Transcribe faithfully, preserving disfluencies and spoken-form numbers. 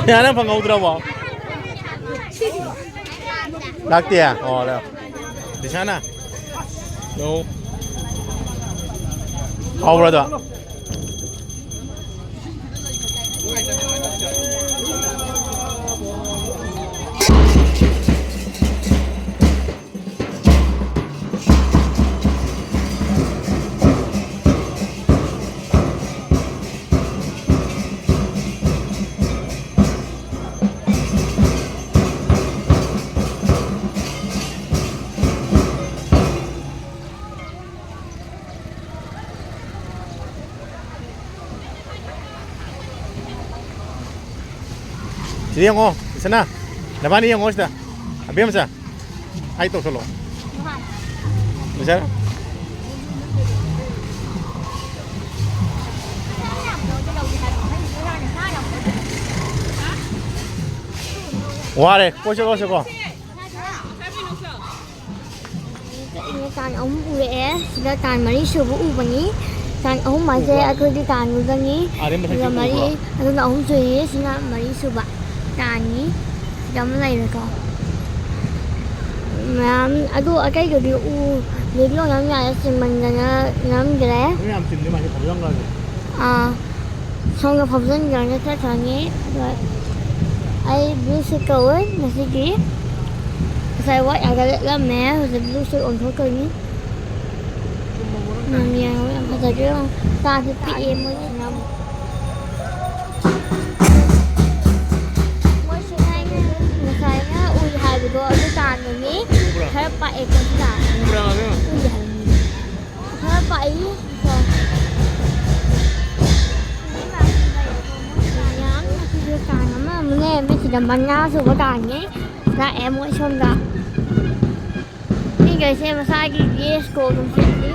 ꯌꯥꯅ ꯐꯪꯍꯧꯗ꯭ꯔꯕꯣ? ꯂꯥꯛꯇꯦ? ꯑꯣ, ꯂꯥꯛ꯫ ꯂꯤꯁꯥꯅ? No. ꯍꯥꯎꯕ꯭ꯔꯥ ꯑꯗꯣ? ꯁꯤꯗ ꯌꯦꯡꯉꯣ, ꯏꯁꯅꯥ꯫ ꯅꯕꯥꯅꯤ ꯌꯦꯡꯉꯣ ꯁꯤꯗ꯫ ꯑꯕꯦꯝꯆꯥ, ꯍꯥꯏ ꯇꯧꯁꯜꯂꯣ꯫ ꯏꯆꯥ꯫ ꯋꯥꯔꯦ, ꯀꯣꯏ ꯆꯠꯂꯣꯁꯦꯀꯣ꯫ ꯆꯠꯂꯤꯉꯩ ꯇꯥꯡ ꯑꯍꯨꯝ ꯎꯔꯛꯑꯦ꯫ ꯁꯤꯗ ꯇꯥꯡ ꯃꯔꯤ ꯁꯨꯕ ꯎꯕꯅꯤ꯫ ꯇꯥꯡ ꯑꯍꯨꯝ ꯍꯥꯏꯁꯦ ꯎꯕ꯭ꯔꯥ? ꯑꯩꯈꯣꯏꯗꯤ ꯇꯥꯡꯗꯨꯗꯅꯤ꯫ ꯑꯥꯗꯩ ꯃꯊꯛꯇ ꯑꯗꯨꯒ ꯃꯔꯤ, ꯎꯕ꯭ꯔꯣ? ꯑꯗꯨꯅ ꯑꯍꯨꯝ ꯁꯨꯏꯌꯦ꯫ ꯁꯤꯅ ꯃꯔꯤ ꯁꯨꯕ ꯇꯥꯡꯅꯤ꯫ ꯁꯤꯗ ꯑꯃ ꯂꯩꯔꯦꯀꯣ꯫ ꯃꯌꯥꯝ ꯑꯗꯨ ꯑꯇꯩꯗꯨꯗꯤ ꯎ-, video ꯅꯝ ꯌꯥꯔꯦ, ꯆꯤꯟꯃꯟꯗꯅ ꯅꯝꯗ꯭ꯔꯦ꯫ ꯃꯤ ꯌꯥꯝ ꯆꯤꯟꯗꯤ ꯃꯥꯜꯂꯤ, ꯐꯖꯅ ꯉꯥꯜꯂꯤ꯫ ꯑꯥ꯫ ꯁꯣꯝꯗ ꯐꯝꯖꯤꯟꯈ꯭ꯔꯅꯤ, ꯆꯠꯈ꯭ꯔꯅꯤ꯫ ꯑꯗꯣ ꯑꯩ blue suit ꯀꯧꯋꯦ ꯉꯁꯤꯗꯤ꯫ ꯉꯁꯥꯏ white ꯉꯥꯛꯇ ꯂꯤꯠꯂꯝꯃꯦ, ꯍꯧꯖꯤꯛ blue suit ꯑꯣꯟꯊꯣꯛꯇꯣꯏꯅꯤ꯫ ꯌꯥꯝ ꯌꯦꯡꯉꯣ, ꯌꯥꯝ ꯐꯖꯗ꯭ꯔꯣ ꯌꯦꯡꯉꯣ꯫ ꯇꯥꯁꯨ ꯄꯤꯛꯑꯦ ꯃꯣꯏꯁꯤꯅ ꯑꯃꯨꯛ꯫ ꯃꯣꯏꯁꯤꯅ ꯑꯩꯅ ꯉꯁꯥꯏꯅ ꯎꯏ ꯍꯥꯏꯕꯗꯣ ꯑꯗꯨ ꯇꯥꯟꯕꯅꯤ꯫ ꯎꯕ꯭ꯔꯥ? ꯈꯔ ꯄꯥꯛꯑꯦꯀꯣ ꯁꯤꯗ꯫ ꯎꯕ꯭ꯔꯥ ꯉꯥꯏꯕꯦꯝꯃ? ꯎꯏ ꯍꯥꯏꯕꯅꯤ꯫ ꯈꯔ ꯄꯥꯛꯏ꯫ ꯌꯥꯝꯅ ꯁꯤꯁꯨ ꯇꯥꯡ ꯑꯃ ꯑꯃꯨꯛ ꯂꯩꯔꯝꯃꯦ꯫ ꯁꯤꯗ ꯃꯉꯥ ꯁꯨꯕ ꯇꯥꯡꯉꯦ꯫ ꯂꯥꯛꯑꯦ ꯃꯣꯏ ꯁꯣꯝꯗ꯫ ꯃꯤꯈꯩꯁꯦ ꯃꯁꯥꯒꯤ dress code ꯑꯗꯨꯝ ꯁꯦꯠꯂꯤ꯫